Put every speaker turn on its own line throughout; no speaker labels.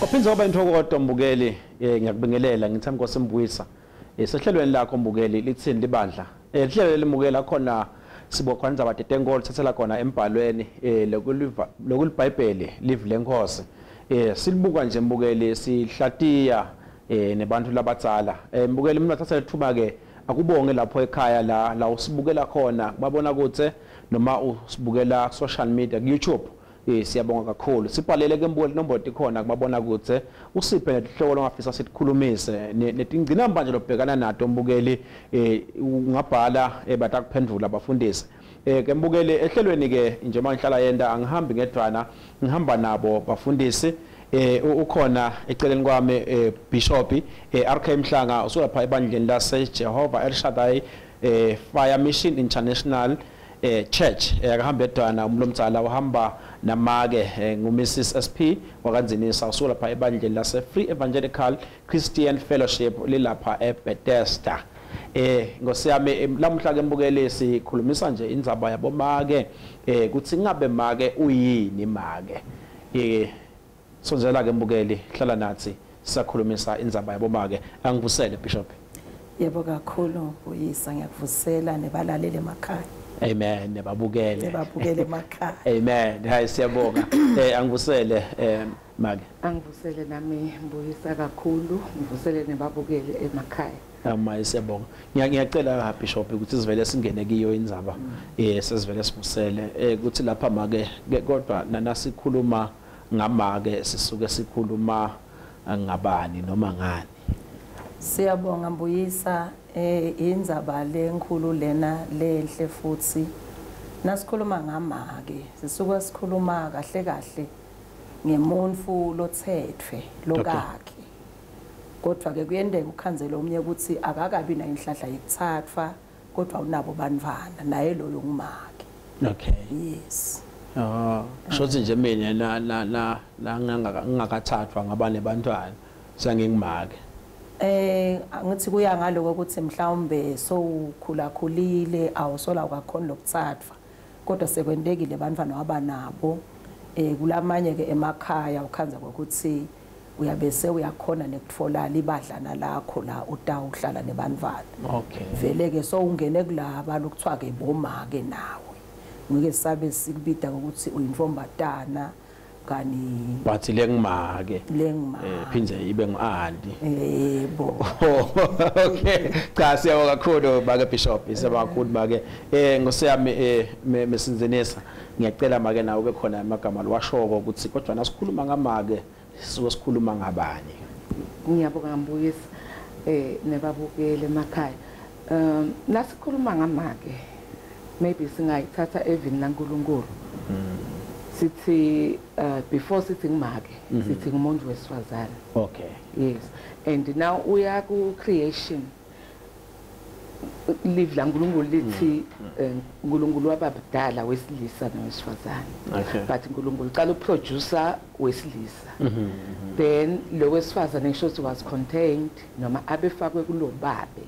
Uphindze waba intokoto mbukeli, ngiyakubingelela, ngithe Nkosi Mbuyisa. Sehlelweni lakho mbukeli, litsini libandla. Lihlelo lelimukela khona sibokhona indzaba tetenkolo, thathela khona embhalweni lokuliBhayibheli, livi lenkosi. Silibuka nje mbukeli, sihlatiya nebantu labadzala. Mbukeli, mina thatha lethuba ke akubonge lapho ekhaya la usibukela khona, babona kutse noma usibukela social media ku YouTube. Siyabonga kakhulu. Sibhalele ke mbukeli nombolo tikhona kubabona kutse usiphe netihloko longafisa sitikhulumise netingcinamba nje lobhekana nato mbukeli, ungabhala, batakuphendvula abafundisi. Ke mbukeli, ehlelweni ke njengoba ngihlala yenda, angihambi ngedvwana, ngihamba nabo bafundisi. Ukhona eceleni kwami Bishop RK Mhlanga, usulapha ebandleni lase Jehovah El Shaddai Fire Mission International Church. Akahamba edwana umlomdzala, uhamba namake ngu Mrs SP wakanzinisa, usulapha ebandleni lase Free Evangelical Christian Fellowship lilapha eBethesda. Ngosiyami, lamuhla ke mbukeli sikhulumisa nje indzaba yabomake, kuthi ngabe make uyini make. Sonzela ke mbukeli, hlala nathi sisakhulumisa indzaba yabomake. Angivusele Bishop.
Yebo kakhulu Buyisa, ngiyakuvusela nebalaleli emakhaya.
Amen, nebabukele.
Nebabukele emakhaya.
Amen. Hayi, siyabonga. Angivusele make.
Angivusele nami Mbuyisa kakhulu, ngivusele nebabukele emakhaya.
Ama, siyabonga. Ngiyacela Bishop ukuthi sivele singene kiyo indzaba. Sesivele sivusele ukuthi lapha make, kodwa nasikhuluma ngamake sisuke sikhuluma ngabani noma ngani?
Siyabonga Mbuyisa, indzaba lenkulu lena lenhle futhi. Nasikhuluma ngamake sisuke sikhuluma kahle kahle ngemuntu lothethwe lokakhe. Kodwa ke kuyendeka ukhanzela omnye ukuthi akakabi nayo inhlahla yekuthathwa, kodwa unabo bantwana, naye loyo ngumake. Yes.
Shothi nje mina na na na la ngingakathathwa ngaba nebantwana sengingumake.
Angithi kuya ngaloko ukuthi mhlawumbe sowukhula khulile, awusola ukakhona lokuthathwa, kodwa sekwentekile abantwana wabanabo. Kulamanye ke emakhaya ukhanza ukuthi uyabese uyakhona nekutfola libadlana lakho la utawuhlala nebantwana. Vele ke sowungene kulaba lokuthiwa ke bomake nawe. Ngike sabe sikubida ukuthi uyintombatana kani
bathi lengimake.
Lengimake.
Phindze ibe ngu-anti.
Yebo.
Okay. Cha, siyabonga kakhulu make Bishop, siyabonga kakhulu make. Ngosiyami mesinzenisa, ngiyacela make nawe ube khona amagama lwashoko ukuthi kodwa nasikhuluma ngamake sisuke sikhuluma ngabani.
Ngiyabonga Mbuyisa, nebabukele emakhaya. Nasikhuluma ngamake maybe singayithatha evini laNkulunkulu. Sithi before sithi ngimake, sithi ngumuntu wesifazane. Yes. And now uya ku creation. Live laNkulunkulu lithi uNkulunkulu wababudala wesilisa nowesifazane. But uNkulunkulu uqala uproducer wesilisa. Then lo wesifazane ngisho ukuthi was contained noma abefakwe kulobabe.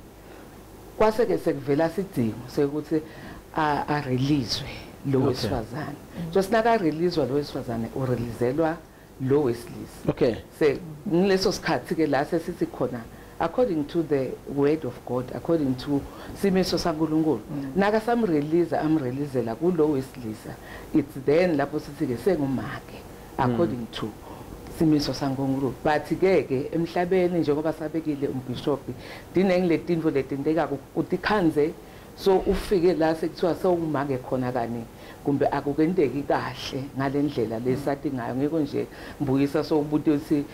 Kwase ke sekuvela sidingo sekuthi a release lo wesifazane. So sinaka release lo wesifazane, u releaselwa lo wesilisa. Se ngileso sikhathi ke la sesithi khona according to the word of God, according to simiso saNkulunkulu, naka sam release, am releasela kulo wesilisa, it's then lapho sithi ke sengumake according to simiso saNkulunkulu. But ke ke emhlabeni njengoba sabekile umbishop, dinengi letinto letinteka utikhanze, so ufike la sekuthiwa sewumake khona kani kumbe akukenteki kahle ngalendlela lesati ngayo. Ngiko nje Mbuyisa sowubuta ukuthi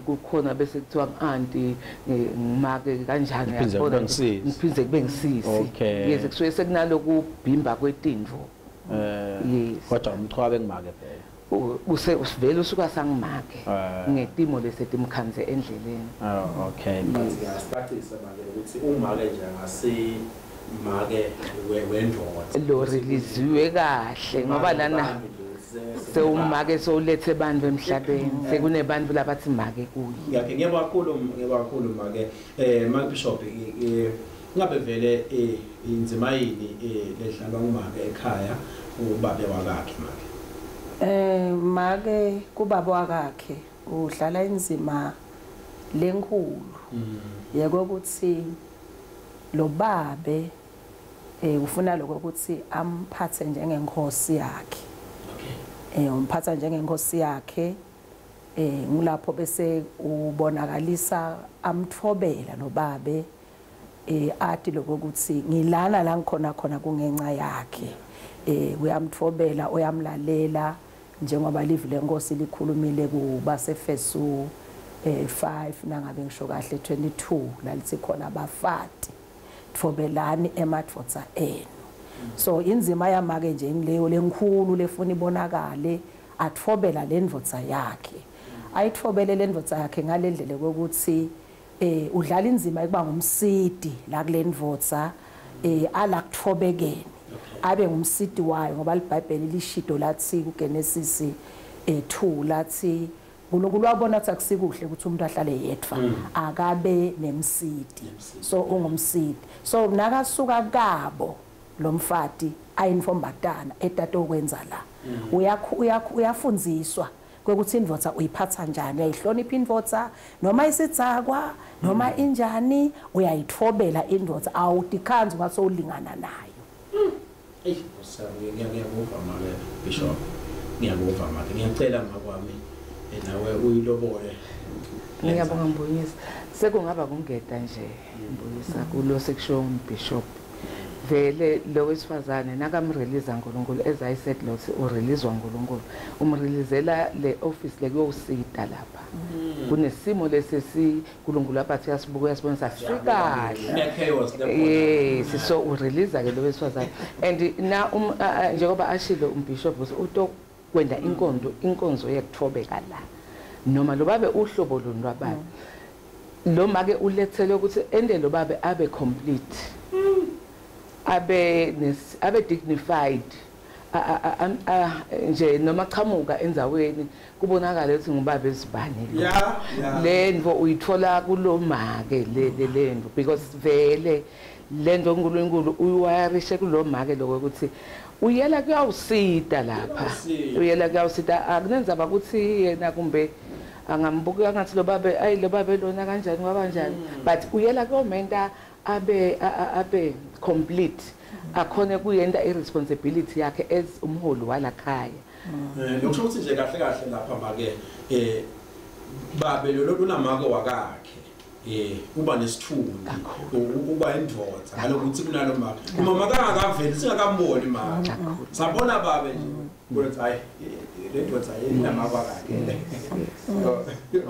kukhona bese kuthiwa anti ngimake kanjani,
Ngiphindze
uyabona
kube ngisisi.
Ngiphindze kube ngisisi. Yes, kusuke sekunaloku bhimba kwetinto. Yes.
Kodwa umchwabe ngimake phela.
Use usivele usuka sangimake ngetimo lesetimkhanze endleleni.
Oh, okay.
Yes.
Siyacacisa make ukuthi umake nje angasi make wendoda.
Lo releasiwe kahle ngoba lana sewumake sowulethe abantu emhlabeni, sekunebantu labathi make kuye.
Ngiyakhe ngiyabonga kakhulu, ngiyabonga kakhulu make. Make Bishop, ngabe vele inzima yini ledlalwa ngumake ekhaya ubabe wakakhe make?
Make kubaba wakakhe. Udlala inzima lenkulu yekokuthi lo babe ufuna lokho ukuthi amphathe njengenkosi yakhe.
Okay.
Umphatha njengenkosi yakhe, ngulapho bese ubonakalisa amthobela lo babe, athi lokho ukuthi ngilana la ngikhona khona kungenxa yakhe. Uyamthobela, uyamlalela njengoba livi lenkosi likhulumile kubaseFesu 5 nangabe ngisho kahle 22 lalithi khona abafati thobelani emadvodza enu. So inzima yamake nje ngileyo lenkhulu lefuna ibonakale, athobela lendvodza yakhe, ayithobele lendvodza yakhe ngalendlela kokuthi udlala inzima ekuba ngumsidi la kulendvodza, ala kuthobekeni abe ngumsidi wayo, ngoba iBhayibheli lishido lathi kuGenesis 2 lathi uNkulunkulu wabona ukuthi akusikuhle ukuthi umuntu ahlale yedwa, akabe nemsidi. So ungumsidi. So nakasuka kabo lo mfati ayinfombatana etatokwenza la, uyafundziswa kwekuthi indvodza uyiphatha njani, uyayihlonipha indvodza noma isitsakwa noma injani, uyayithobela indvodza, awudikhanzi ngathi ulingana nayo.
Ey, ngiyakuva make Bishop, ngiyakuva make, ngiyacela makwami nawe uyilobole.
Ngiyabonga Mbuyisa. Sekungaba kungeda nje Mbuyisa kulo sekusho umbishop. Vele lo wesifazane nakamrelease uNkulunkulu, as I said lo ureleasewa uNkulunkulu, umreleasela le office lekuyosita lapha. Kunesimo lesesi uNkulunkulu abathi yasibuka uyasibonisa sikahle. Yes, so urelease ke lo wesifazane. And na njengoba ashilo umbishop ukuthi utokwenda inkonzo yekuthobeka la. Noma lo babe uhlobo lolu lwababe. Lo make ulethele ukuthi ende lo babe abe complete. Abe dignified, nje noma chamuka endzaweni kubonakala ukuthi ngubaba ezibani lo. Lento uyithola kulomake le lento, because vele lento uNkulunkulu uyiwayarishe kulomake lokho ukuthi uyela kuyawusida lapha, uyela kuyawusida. Akunenzaba ukuthi yena kumbe angambuka ngathi lo babe ayi lo babe lona kanjani kwabanjani, but uyela kuyomenta abe complete, akhone kuyenda irresponsibility yakhe as umholi walakhaya.
Lokusho ukuthi nje kahle kahle lapha make babe lo lunamake wakakhe, uba nesithunzi, uba indvodza ngalokuthi kunalo mama, umama kangakaveli singakamboni mama, sabona babe nje ukuthi hayi le ndvodza inamake wakakhe.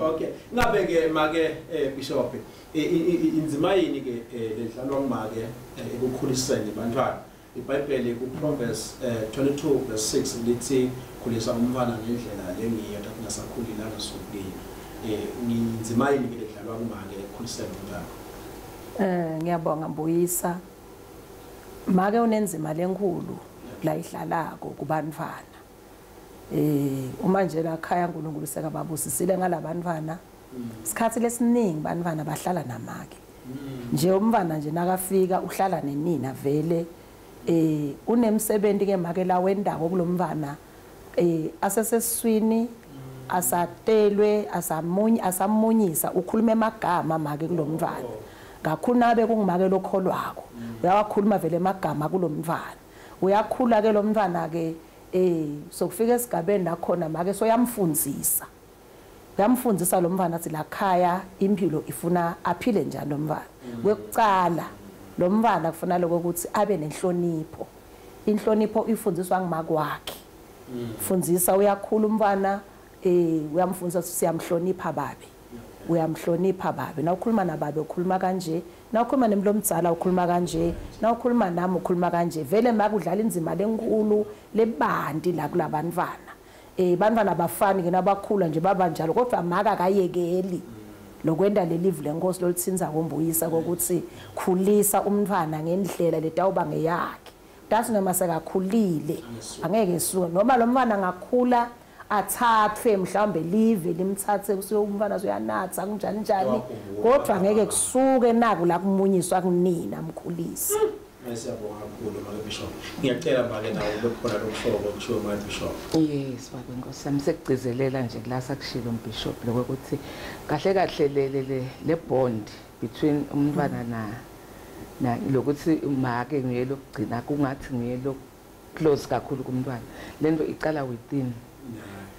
Okay, ngabe ke make Bishop, inzima yini ke ledlalwa ngumake ekukhuliseni bantwana? iBhayibheli kuProverbs 22 verse 6 lithi khulisa umntwana ngendlela lengiyo takunasakhulile angasukile. Inzima yini ke ledlalwa ngumake ekukhuliseni umntwana?
Ngiyabonga Mbuyisa. Make unenzima lenkulu la idlalako kubantwana. Uma nje la khaya uNkulunkulu sekababusisile ngalabantwana, isikhathi lesiningi bantwana bahlala namake. Nje umntwana nje nakafika uhlala nenina vele, unemsebenzi ke make la wendako kulomntwana, aseseswini asatelwe asamunyisa ukhuluma emagama make kulomntwana. Kakhulu nabe kungumake lokholwako uyawakhuluma vele emagama kulomntwana. Uyakhula ke lomntwana ke, sokufika esigabeni la khona make soyamfundzisa. Uyamfundzisa lo mntwana athi la khaya impilo ifuna aphile njani lo mntwana. Kwekucala lo mntwana kufuna lokho ukuthi abe nenhlonipho. Inhlonipho ifundiswa ngumakwakhe. Fundzisa uyakhula umntwana, uyamfundzisa ukuthi siyamhlonipha babe. Uyamhlonipha babe. Nawukhuluma nababe ukhuluma kanje, nawukhuluma nemlomdzala ukhuluma kanje, nawukhuluma nami ukhuluma kanje. Vele makudlala inzima lenkulu lebanti la kulabantwana. Bantwana abafani ke nabakhula nje babanjalo, kodwa maka akayekeli lokwenda lelive lenkosi lolitsinza kombuyisa kokuthi khulisa umntwana ngendlela letawuba ngeyakhe. That's noma sekakhulile angeke esuke, noma lo mntwana angakhula athathwe mhlawumbe live limthathe kusuke umntwana uyanatha kunjani njani, kodwa ngeke kusuke naku la kumunyiswa kunina mkhulisi.
Siyabonga kakhulu make Bishop. Ngiyacela make nawe ube khona lokushoko kushiwo make Bishop.
Yes, baba Nkosi yami, sekugcizelela nje la sakushilo umbishop lokho ukuthi kahle kahle le bond between umntwana na lokuthi make nguye lokugcina, kungathi nguye lo close kakhulu kumntwana. Lento icala within.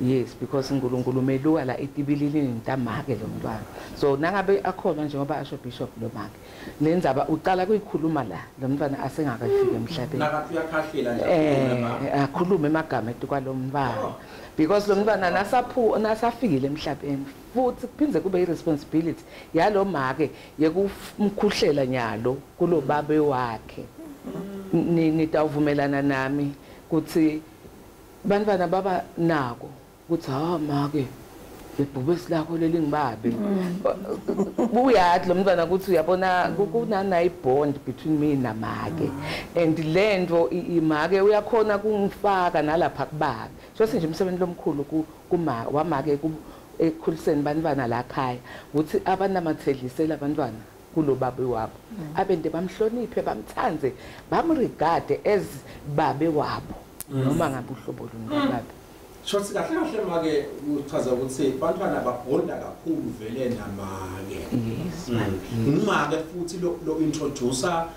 Yes, because uNkulunkulu umeluka la itibilini ntamake lo mntwana. So nangabe akhona njengoba asho Bishop lo make, lenzaba uqala kuyikhuluma la lo mntwana asengakafiki emhlabeni.
Nakathi uyakhahlela nje
akhulume emagama etu kwalomntwana. Because lo mntwana nasafikile emhlabeni futhi kuphindze kube irresponsibility yalo make yekumkhuhlela nyalo kulo babe wakhe. Nitawuvumelana nami ukuthi bantwana baba nako ukuthi ha make lebhubesi lakho lelingibabe. Uyathi lo mntwana ukuthi uyabona kunana ibond between me namake, and lento imake uyakhona kungifaka nalapha kubabe. So nje umsebenzi lomkhulu kuma wamake ekukhuliseni bantwana la ekhaya ukuthi abanamathelise labantwana kulo babe wabo, abende bamhloniphe, bamthanze, bamregard as babe wabo noma ngabe uhlobo lomntwana.
Shothi kahle kahle make uchaza ukuthi bantwana babonda kakhulu vele namake.
Yes.
Ngimake futhi lo introducer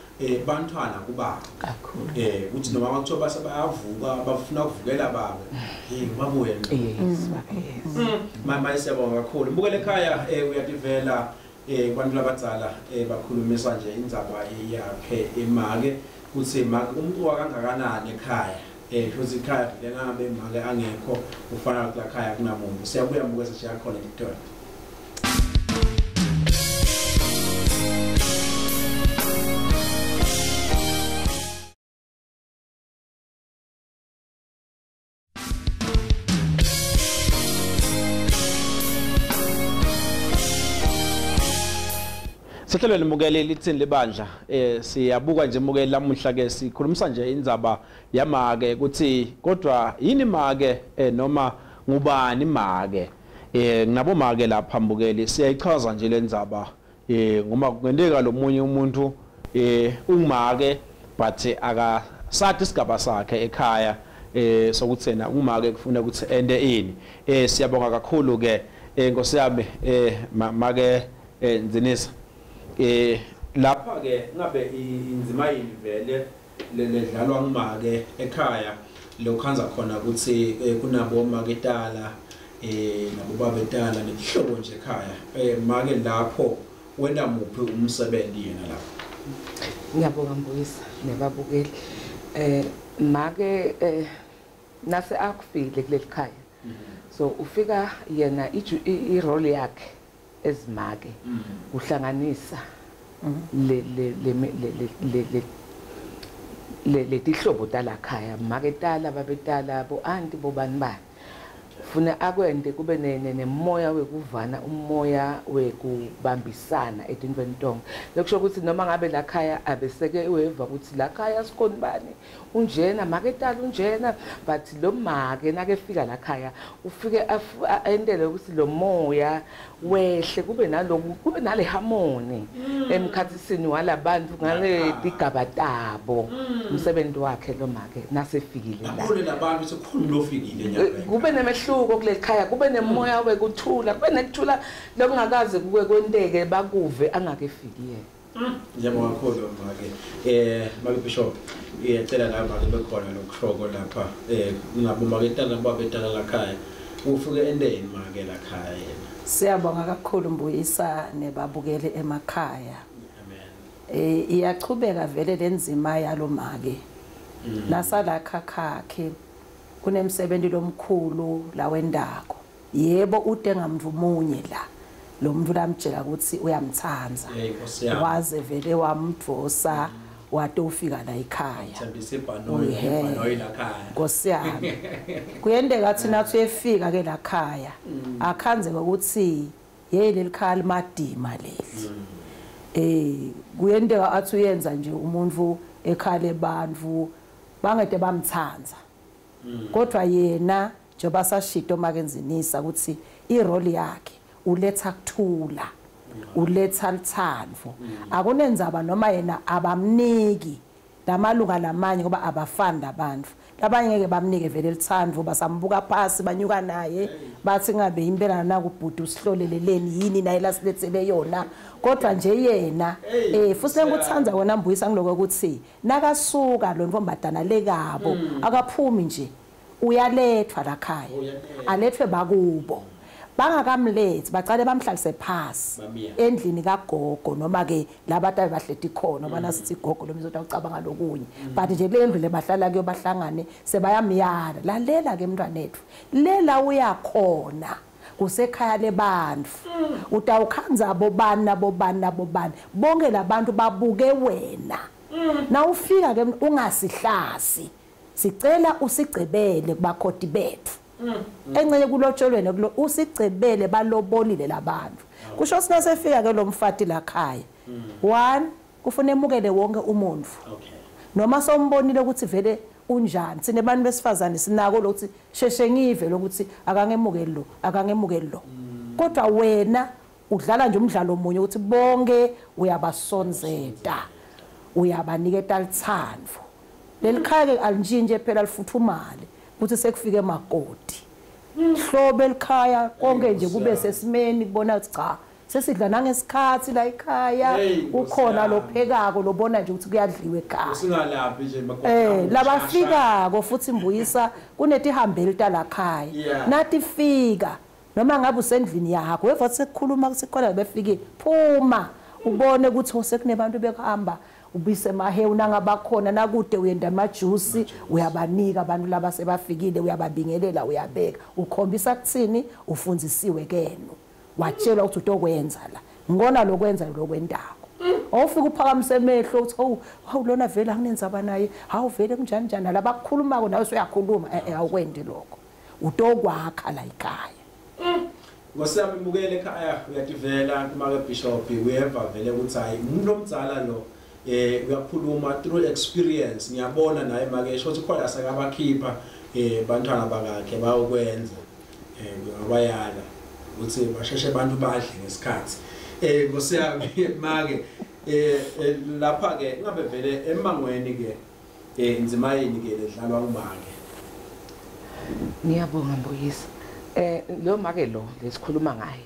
bantwana kuba
kakhulu.
Ukuthi noma kuthiwa base bayavuka bafuna ukuvukela babe. Hey babuye.
Yes, babe. Yes.
Mama siyabonga kakhulu. Mbukele ekhaya uyativela kubantu labadzala bakhulumisa nje indzaba yakhe emake ukuthi make umntu kangakanani ekhaya. Futhi ikhaya lengabe make angekho ufana la ekhaya kunamuntu. Siyabuya mbuke sesiyakhona idolo. Sihlelweni mukeli lithini libandla. Siyabuka nje mukeli lamuhla ke sikhulumisa nje indzaba yamake ukuthi kodwa yini make noma ngubani make. Nginabo make lapha mbukeli, siyayichaza nje lendzaba ngoba kungenteka lo munye umuntu ungumake but akasathi isigaba sakhe ekhaya sokuthi yena ungumake kufuna ukuthi ende ini. Siyabonga kakhulu ke Nkosi yami make Ndzinisa. Lapha ke ngabe inzima yini vele ledlalwa ngumake ekhaya lokhanza khona ukuthi kunabo maketala nabo babetala nehlobo nje ekhaya. Make lapho wena muphi umsebenzi yena lapho?
Ngiyabonga Mbuyisa nebabukeli. Make nase akufikile kuleli khaya. So ufika yena i role yakhe ezimake uhlanganisa le le le le le le tihlobo talakhaya, make tala babetala bo anti bobani bani. Funa akwende kube nemoya wekuvana, umoya wekubambisana etintweni tonke. Lokusho ukuthi noma ngabe lakhaya abeseke weva ukuthi lakhaya sikhona bani unjena make tala unjena, but lo make nakefika lakhaya ufike endele ukuthi lo moya wehle kube naloku kube nale harmony emkhathisini walabantu ngale tigaba tabo. Umsebenzi wakhe lo make nasefikile la
abone labantu sekukhona lofikile nyaka
kube nemehluko kuleli khaya, kube nemoya wekuthula, kube nekuthula lokungakaze kuke kwenteke bakuve angakefiki yena.
Ngiyabonga kakhulu make. Make Bishop, ngiyacela la make bekhona lokuhloko lapha nabo maketala babetala lakhaya ufike endeni make lakhaya yena.
Siyabonga kakhulu Mbuyisa nebabukele emakhaya.
Amen.
Iyachubeka vele lenzima yalomake. Nasala khakhakhe kunemsebenzi lomkhulu la wendako. Yebo ude ngamvumunye la. Lo muntu lamtshela ukuthi uyamthanza. Waze vele wamdvosa watofika la ekhaya.
Thembisa ibhanoyi, ibhanoyi la khaya.
Nkosi yami. Kuyendeka thina nathi uyefika ke la khaya. Akhanze ukuthi hey leli khaya limadima leli. Kuyendeka athi uyenza nje umuntu ekhaya lebantu bangede bamthanza. Kodwa yena njengoba sashito makenzinisa ukuthi irole yakhe uletha kuthula, uletha luthandvo. Akunenzaba noma yena abamniki Lamalunga lamanye ngoba abafani labantu. Labanye ngeke bamnike vele lithando, basambuka phasi banyuka naye, bathi ngabe impela nakubhuti usihloleleleni yini naye lasilethele yona. Kodwa nje yena futhi ngikuthanda wona Mbuyisa ngiloko ukuthi nakasuka lo ntombazana lekabo akaphumi nje, uyalethwa la khaya, alethwe bakubo. Bangakamlethi bacale bamhlalise phasi endlini kagogo noma ke labantu abahleti khona bana sithi gogo lo mzota ucabanga lokunye, but nje le ndlu lebahlala kuyo bahlangane sebayamyala, lalela ke mntwanethu, lela uyakhona kusekhaya lebantu, utawukhanza bobani nabobani nabobani, bonke labantu babuke wena. Na ufika ke ungasihlasi, sicela usigcebele kubakhoti bethu. Engcenye kulotsholweni kulo usigcebele balobolile labantu. Kusho sina sefika ke lo mfati la khaya. One, kufuna emukele wonke umuntu. Noma sombonile ukuthi vele unjani. Sine bantu besifazane sinako lokuthi sheshe ngive lokuthi akangemukeli lo, akangemukeli lo. Kodwa wena udlala nje umdlalo omunye ukuthi bonke uyabasonzeta, uyabaniketa lithando. Lelikhaya ke alintshintshe phela lifuthumale ukuthi sekufike makoti. Hlobe elikhaya konke nje kube sesimeni kubona ukuthi cha sesidla nangesikhathi la ekhaya, ukhona lophekako lobona nje ukuthi kuyadliwa ekhaya.
Singalaphi nje makoti.
Labafikako futhi Mbuyisa kunetihambeli talakhaya. Natifika noma ngabe usendlini yakho weva sekukhuluma sikhona befikile, phuma ubone ukuthi sekunebantu bekuhamba, ubise mahewu nangabakhona nakude uyenda amajuice uyabanika abantu laba sebafikile, uyababingelela, uyabeka, ukhombisa kuthini ufundzisiwe kenu, watshelwa ukuthi utokwenza la ngona lokwenza lokwendako. Awufika uphakamise emehlo uthi oh hawu lona vele anginenzaba naye, hawu vele kunjani njani labakhulumako nawe usuyakhuluma, awukwendi lokho, utokwakha la ekhaya.
Ngosiyami mbukele ekhaya uyativela kumake Bishop, uyeva vele ukuthi hayi umuntu omdzala lo uyakhuluma through experience. Ngiyabona naye make esho ukuthi khona sakabakhipha bantwana bakakhe bayokwenza ngabayala ukuthi basheshe abantu badle ngesikhathi. Ngosiyami make lapha ke ngabe vele emangweni ke inzima yini ke ledlalwa ngumake?
Ngiyabonga Mbuyisa. Lo make lo lesikhuluma ngaye,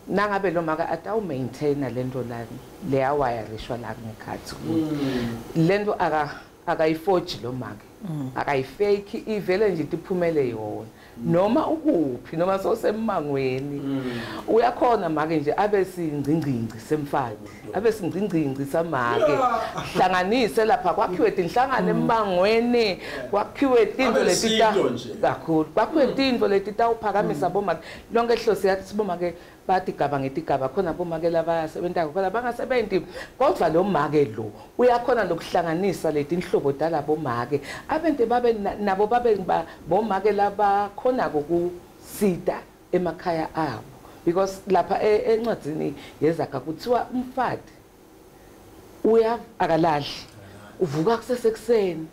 nangabe lo maka atawu maintain lento la leya wire la ngekhathi lento akayiforge lo make, akayifake, ivele nje iphumele yona noma ukuphi noma sosemangweni uyakhona make nje abe singcingcinci semfati, abe singcingcinci samake, hlanganise lapha kwakhiwe tinhlangano emangweni, kwakhiwe tintfo letita kakhulu, kwakhiwe tintfo letitawuphakamisa bomake lonke hlosi yathi bomake batigaba ngetigaba, khona bomake labasebentako khona bangasebenti, kodwa lo make lo uyakhona lokuhlanganisa letinhlobo talabo make abente babe nabo babe bomake labakhonako kusita emakhaya abo, because lapha encwadzini yeZaga kuthiwa umfati uya akalali, uvuka kusesekuseni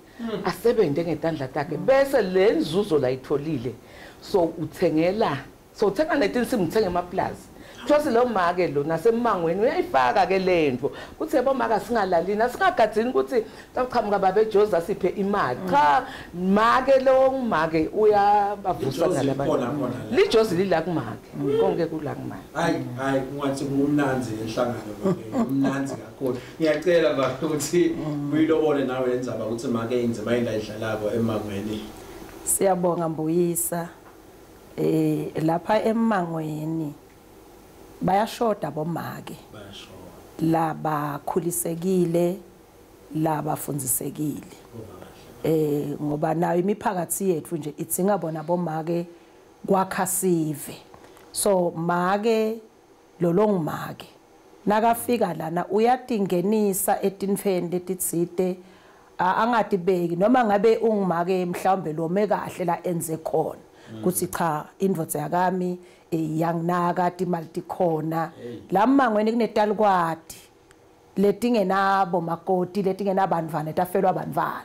asebente ngetandla takhe, bese le nzuzo layitholile so uthengela, so uthenga netinsimbi, uthenga emaplazi. Kusho lo make lo nasemangweni uyayifaka ke lento kuthi yabo maka singalalini asingagadzini ukuthi tawuchamuka babe Jozi asiphe imali. Cha, make lo make uyabavusa nalabantu. Lijozi lila kumake, konke kula kumake.
Hayi hayi ungathi kumnanzi enhlangano make, kumnanzi kakhulu. Ngiyacela ba ukuthi uyilobole nawe lenzaba ukuthi make inzima indayidlalako emangweni.
Siyabonga Mbuyisa. Lapha emangweni bayashoda bomake, labakhulisekile, labafundisekile, ngoba nayo imiphakathi yethu nje idzinga bona bomake kwakha sive. So make lolongumake nakafika lana uyatingenisa etinfeni letitsite, angatibeki noma ngabe ungumake mhlawumbe lome kahle la enze khona kuthi cha indvodza yakami yanginaka timali tikhona la mangweni kunetalikwati letingenabo makoti letingenabantfwana tafelwa abantwana.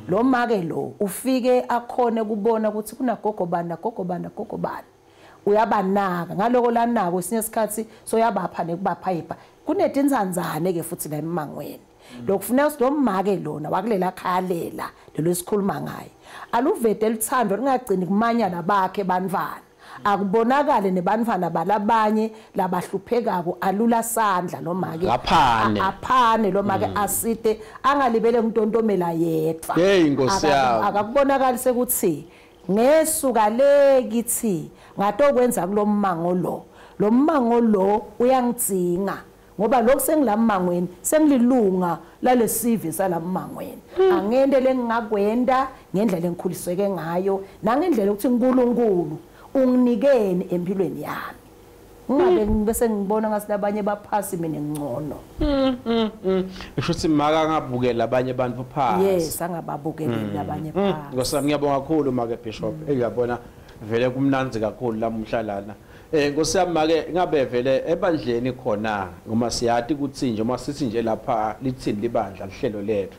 Lo make lo ufike akhone kubona ukuthi kunagogo bani nagogo bani nagogo bani, uyabanaka ngaloko lanako esinye isikhathi soyabapha nekubapha yipha kunetinzanzane ke futhi la emangweni. Lokufuneka silomake lona wakulela khalela lelo sikhuluma ngaye aluvete luthando lingagcini kumanya labakhe bantfwana, akubonakale nebantfwana balabanye labahluphekako, alula sandla lo make aphane lo make asite, angalibele ngitontomela yedwa.
Hey Nkosi yami,
akakubonakali sekuthi ngesuka le kithi ngatokwenza kulommango lo, lo mmango lo uyangidzinga ngoba lokho sengilamangweni sengililunga lalesive salamangweni, angende lengingakwenda ngendlela engikhuliseke ngayo nangendlela ukuthi uNkulunkulu unginikeni empilweni yami, ngingabe bese ngibona ngathi labanye baphasi mina ngcono.
Isho ukuthi maka ngabukela abanye abantu phansi.
Yes, angababukeli abanye phansi.
Nkosi yami, ngiyabonga kakhulu make Bishop. Uyabona vele kumnanzi kakhulu lamuhla lana. Nkosi yami make ngabe vele ebandleni khona ngoba siyati ukuthi nje uma sithi nje lapha lithini libandla lihlelo lethu,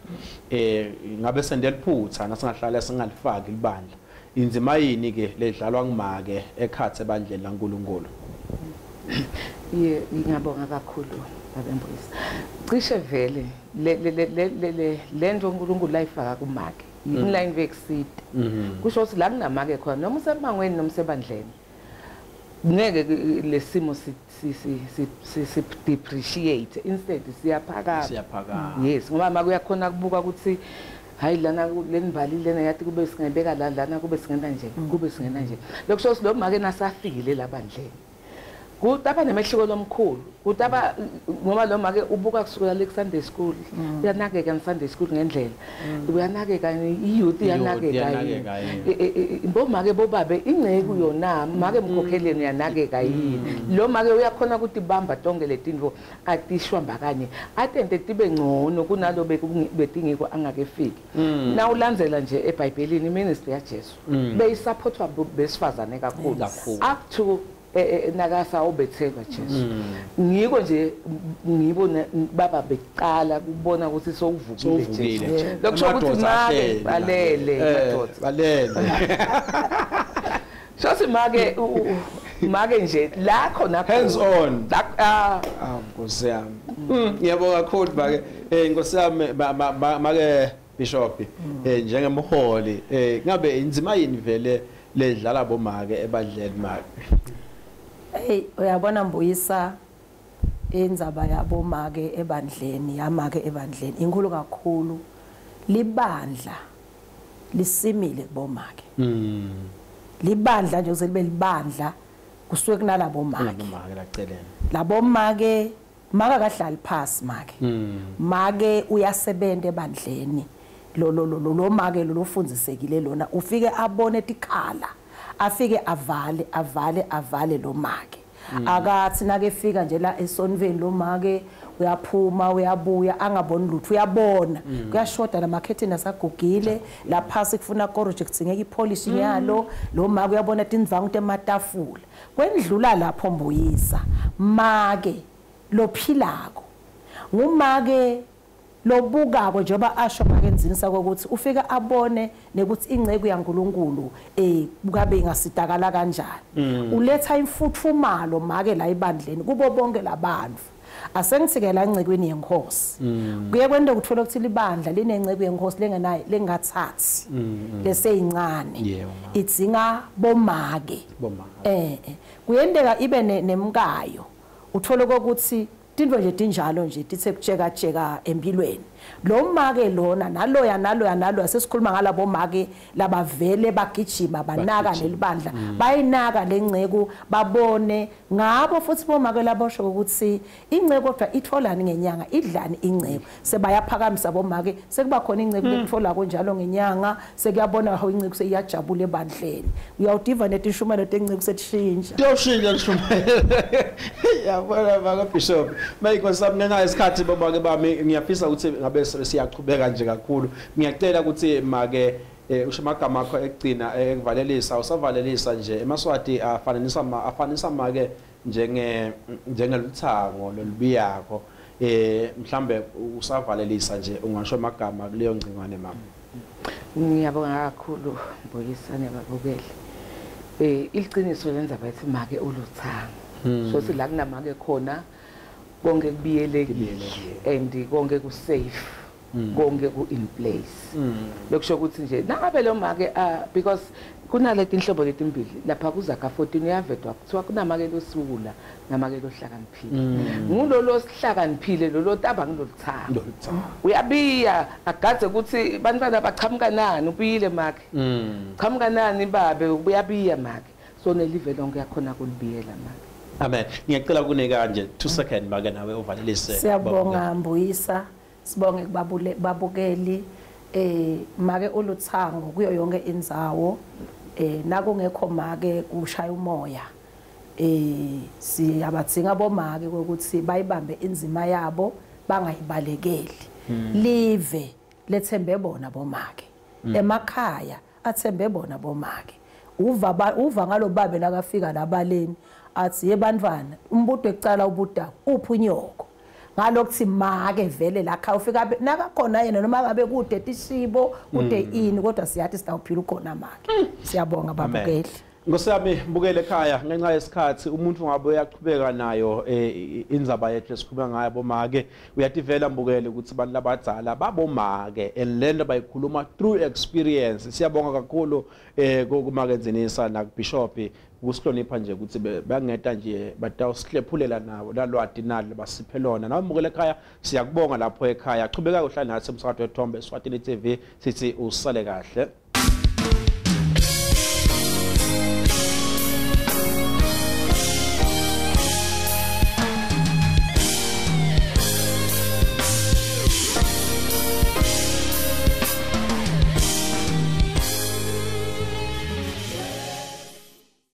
ngabe sendeliphutha nasingahlala singalifaki libandla, inzima yini ke ledlalwa ngumake ekhathe ebandleni laNkulunkulu?
Ye, ngiyabonga kakhulu baba Mbuyisa. Cishe vele le le le le lento uNkulunkulu layifaka kumake yinline veksite, kusho ukuthi la kunamake khona noma usemangweni noma usebandleni ngeke lesimo si si depreciate, instead siyaphakama. Yes, ngoba make uyakhona kubuka ukuthi hayi lana lenibali lena yathi kube singayibeka la lana kube singena nje, kube singena nje. Lokusho ukuthi lo make nasafikile labandleni kutaba nemehluko lomkhulu, kutaba ngoba lo make ubuka kusukela le Sunday school, uyanakeka Sunday school ngendlela, uyanakeka i-youth, uyanakeka bomake bobabe ingceku yona make mkhokheleni uyanakeka yini lo make uyakhona ukuthi bamba tonke letintfo atishwamba kanye atente tibe ngcono kunalo betingiko angakefiki. Na ulandzela nje eBhayibhelini iministry yaJesu beyisupportwa besifazane kakhulu up to nakasa ubethelwa Jesu. Ngiko nje ngibona baba beqala kubona ukuthi sowuvukile Jesu. Lokusho ukuthi make balele madoda,
balele.
Shothi make make nje la khona
hands on. Ah, Nkosi yami. Ngiyabonga kakhulu make. Nkosi yami make Bishop, njengemholi, ngabe inzima yini vele ledlala bomake ebandleni make?
Hey, uyabona Mbuyisa, indzaba yabomake ebandleni, yamake ebandleni inkulu kakhulu. Libandla lisimile kubomake. Libandla nje kuze libe libandla kusuke kunalabo make. Labo make maka kahlali phasi make. Make uyasebenza ebandleni. Lo lo lo lo make lo lofundisekile lona ufike abone tikhala, afike avale avale avale lo make. Akathi nake fika nje la esonveni lo make uyaphuma uyabuya angaboni lutho, uyabona kuyashoda lamakhethini asagugile lapha kufuna koroje kudzingeka ipolish nyalo lo make uyabona tindvangu tematafula. Kwendlula lapho Mbuyisa, make lophilako ngumake lobukako njengoba asho makenzini ukuthi ufika abone nekuthi ingceku yaNkulunkulu bukabe ingasitakala kanjani. Uletha imfuthumalo make la ibandleni kubo bonke labantu. Asengithike la incekweni yenkosi, kuye kwento ukuthola ukuthi libandla linenceke yenkosi lengenayo lengathathi leseyincane idzinga bomake. Kuyendeka ibe nemkayo uthole ukuthi tintfo nje tinjalo nje tithe kutsheka tsheka empilweni. Lo make lona naloya naloya naloya sesikhuluma ngalabo make labavele bagijima banaka nelibandla, bayinaka lenceke babone ngabo futhi bomake labosho ukuthi inceke kodwa itholani ngenyanga, idlani inceke, sebayaphakamisa bomake sekuba khona inceke lekuthola kanjalo ngenyanga, sekuyabona how inceke seyiyajabula ebandleni. Uyawudiva netishumelo tenceke setishintsha
tiyoshintsha lishumelo. Yabona baka Bishop mayikho sami ngenxa yesikhathi bomake bami ngiyafisa ukuthi ngabe siyaqhubeka nje kakhulu. Ngiyacela ukuthi make usho amagama akho ekugcina ekuvalelisa, usavalelisa nje emaSwati afananisa afanisa make njenge njengeluthango lolubiyakho, mhlambe usavalelisa nje ungasho amagama kuleyo ngcingwane mama.
Ngiyabonga kakhulu Mbuyisa nebabukeli. Iliciniso lenza bathi make uluthango. So sithi la kunamake khona Konke kubiyelekile and konke ku safe, konke ku in place. Lokusho ukuthi nje nangabe lo make, because kunaleti inhlobo letimbili lapha kuZaga 14, uyavedwa kuthiwa kunamake losiwula namake lohlakaniphile. Ngulolo sihlakaniphile lolo taba ngiloluthando, uyabiya agadze ukuthi bantwana bachamuka nani, ubuyile make, chamuka nani babe, uyabiya make. So nelive lonke yakhona kulibiyela make.
Amen. Ngiyacela kunika nje 2 second make nawe uvalelise.
Siyabonga Mbuyisa, sibonge kubabule babukeli. Make uluthango kuyo yonke indzawo, nakungekho make kushaya umoya. Siyabadzinga bomake ukuthi bayibambe inzima yabo, bangayibalekeli. Live lethembe bona bomake, emakhaya athembe bona bomake. Uva ngalo babe nakafika labaleni athi yebantwana, umbuto ekucala ubuda uphi unyoko, ngalokuthi make vele la ufika nakakhona yena noma ngabe kude tishibo kude ini, kodwa siyathi sitawuphila ukhona make. Siyabonga babukeli.
Nkosi yami, mbukele ekhaya, ngenxa yesikhathi umuntu ngabe uyaqhubeka nayo indzaba yethu esikhuluma ngayo bomake. Uyativela mbukele ukuthi abantu labadzala babomake and lento bayikhuluma through experience. Siyabonga kakhulu kumake Ndzinisa nakuBishop ukusihlonipha nje ukuthi bangeta nje batawusihlephulela nabo lalwati nalo basiphe lona. Nawe mbukele ekhaya siyakubonga lapho ekhaya, chubeka uhlale nathi emsakazweni wethombe Eswatini TV, sithi usale kahle.